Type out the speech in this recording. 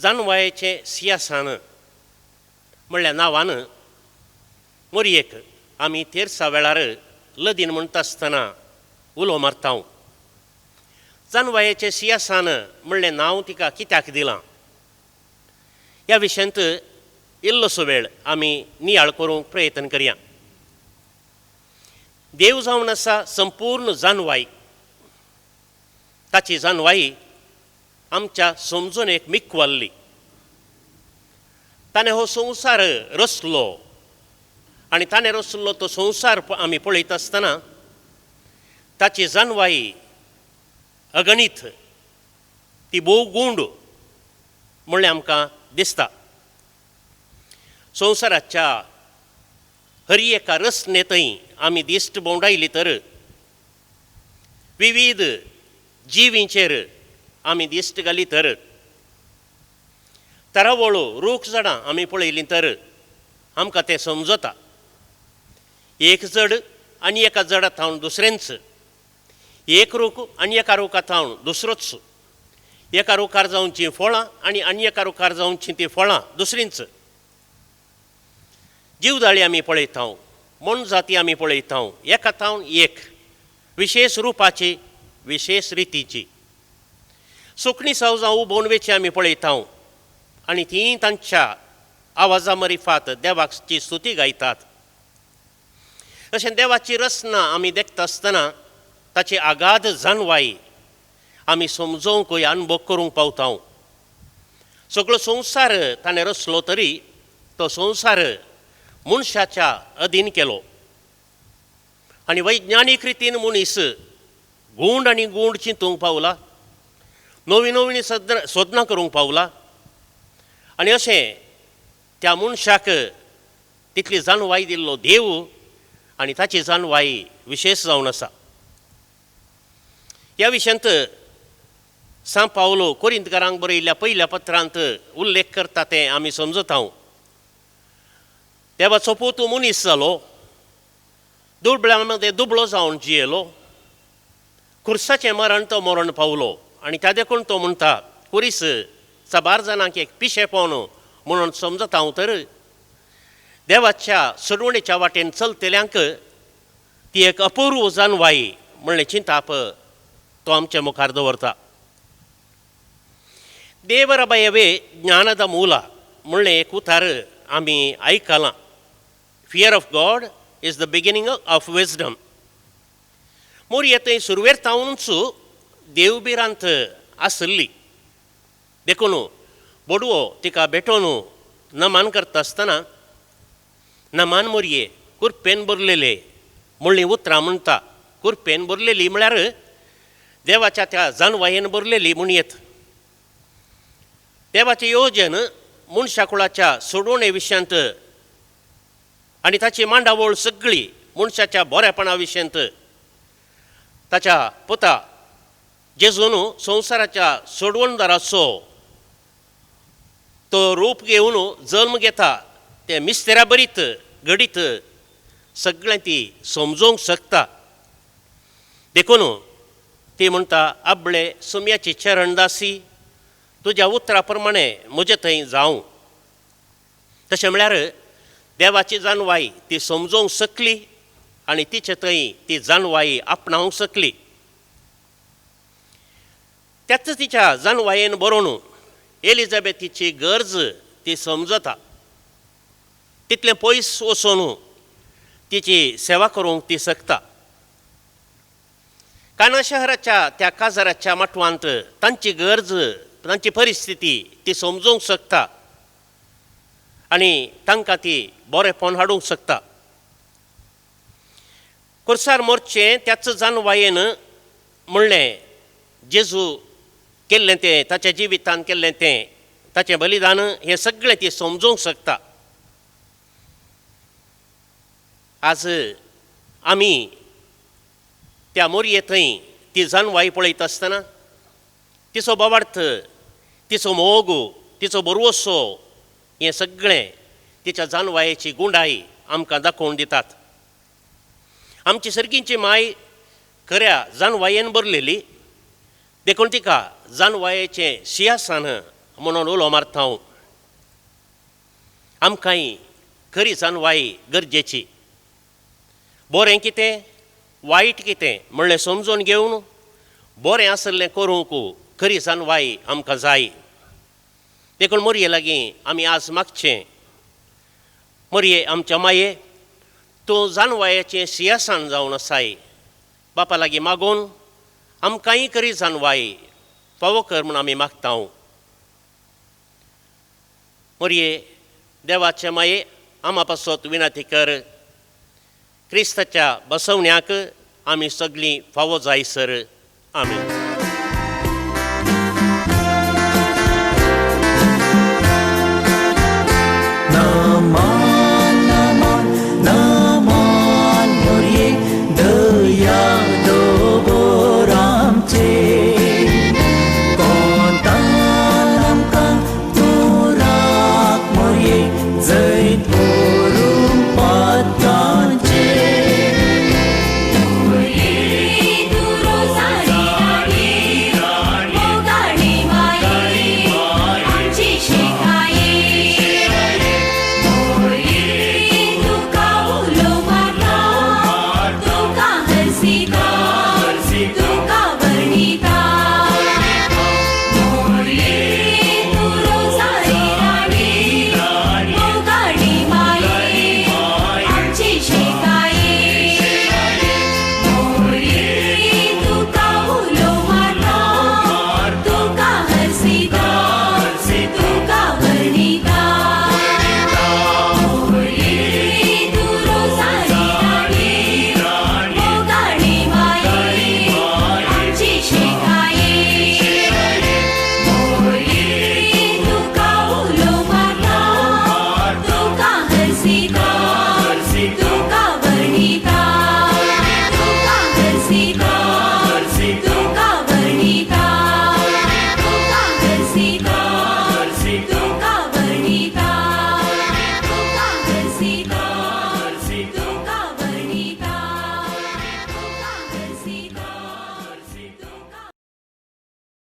जानवायेचें सियासान म्हणल्या नांवान मोरयेक आमी तेरसा वेळार लदीन म्हणटा आसतना उलो मारता. जानवायेचें सियासान म्हणलें नांव तिका कित्याक दिलां ह्या विशयांत इल्लोसो वेळ आमी नियाळ करूंक प्रयत्न करया. देव जावन आसा संपूर्ण जानवाय. ताची जानवाई आमच्या समजणेक मिकवाल्ली. ताणें हो संवसार रचलो आनी ताणें रचलो तो संवसार आमी पळयता आसतना ताची जानवाई अगणीत, ती भोव गूंड म्हणलें आमकां दिसता. संवसाराच्या हर एका रचनेंतय आमी दिश्ट भोंवडायली तर विविध जिवींचेर आमी दिश्ट घाली तर तरावळो रूख झाडां आमी पळयलीं तर आमकां तें समजता. एक जड आनी एका जडा थावन दुसरेंच, एक रूख आनी एका रुखा थावन दुसरोच, एका रुखार जावचीं फळां आनी आनी एका रुखार जावचीं तीं फळां दुसरींच. जिवदाळी आमी पळयता, मोनजाती आमी पळयता, एका थावन एक विशेश रुपाची विशेश रितीची. सुकणीं सावजां उबोवन वेची आमी पळयता आनी तीं तांच्या आवाजा मरिफात देवाची स्तुती गायतात. अशें देवाची रचना आमी देखता आसतना ताची आगाध जानवाई आमी समजोवंकय अनुभव करूंक पावता. सगळो संवसार ताणें रचलो तरी तो संवसार मनशाच्या अधीन केलो आनी वैज्ञानीक रितीन मनीस गूंड आनी गूंड चिंतूंक पावला, नवी नवीन सोदनां करूंक पावला आनी अशें त्या मनशाक तितली जानवाय दिल्लो देव आनी ताची जानवाय विशेश जावन आसा. ह्या विशयांत सांत पावलो कोरिंतकारांक बरयल्ल्या पयल्या पत्रांत उल्लेख करता तें आमी समजता. देवाचो पूत मनीस जालो, दुबळ्या मदें दुबळो जावन जियेलो, खुर्साचें मरण तो मरण पावलो आनी त्या देखून तो म्हणटा खुरीस साबार जाणांक एक पिशेपण म्हणून समजता हांव तर देवाच्या सोडवणेच्या वाटेन चलतल्यांक ती एक अपूर्व जानवाई म्हणलें चिंताप तो आमच्या मुखार दवरता. देवरा भयवे ज्ञानाದ ಮೂಲ म्हणलें एक उतार आमी आयकलां. Fear of God is the beginning of wisdom. मोरये थंय सुरवेर तावनूच देवभिरांत आसली देखून बोडवो तिका भेटोवन नमान करता आसतना नमान मोरये कुरपेन भरलेले म्हणलीं उतरां म्हणटा. कुरपेन भरलेली म्हळ्यार देवाच्या त्या जानवायेन भरलेली म्हणयेत. देवाचें योजन मनशा कुळाच्या सोडवणे विशयांत आनी ताची मांडावळ सगळी मनशाच्या बरेपणा विशयांत ताच्या पुता जेजून संवसाराच्या सोडवणदाराचो तो रूप घेवन जल्म घेता तें मिस्तेरा बरीत घडीत सगळें ती समजोवंक शकता. देखून ती म्हणटा आपले सुम्याची चरणदासी तुज्या उतरा प्रमाणे म्हजे थंय जावं. तशें म्हळ्यार देवाची जानवाय ती समजोवंक शकली आनी तिचे थंय ती जानवाय आपणावंक शकली. त्याच तिच्या जानवायेन बरोवन एलिझाबेथीची गरज ती समजता, तितलें पयस वचून तिची सेवा करूंक ती शकता. काना शहराच्या त्या काजाराच्या माटवांत तांची गरज तांची परिस्थिती ती समजोवंक शकता आनी तांकां ती बरेपण हाडूंक शकता. कुर्सार मोरचें त्याच जानवायेन म्हणलें जेजू केल्लें तें ताच्या जिवितान केल्लें तें ताचें बलिदान हें सगळें ती समजोवंक शकता. आज आमी त्या मोरये थंय ती जानवाय पळयता आसतना तिचो भावार्थ, तिचो मोग, तिचो भरवसो हें सगळें तिच्या जानवायेची गुंडाय आमकां दाखोवन दितात. आमची सर्गींची माय खऱ्या जानवायेन भरलेली देखून तिका जानवायेचें सिंहासन म्हणून उलो मारता. आमकांय खरी जाणवाय गरजेची. बरें कितें वायट कितें म्हणलें समजून घेवन बरें आसलें करूंक खरी जाणवाय आमकां जाय. देखून मोरये लागीं आमी आज मागचें, मोरये आमच्या माये तूं जाणवायेचें सिंहासन जावन आसाय. बापा लागीं मागून आमकांय खरी जाणवाय फावो कर म्हूण आमी मागता. मोरये देवाचे माये आमा पासत विनंती कर, क्रिस्ताच्या बसवण्याक आमी सगळीं फावो जायसर. आमी तुका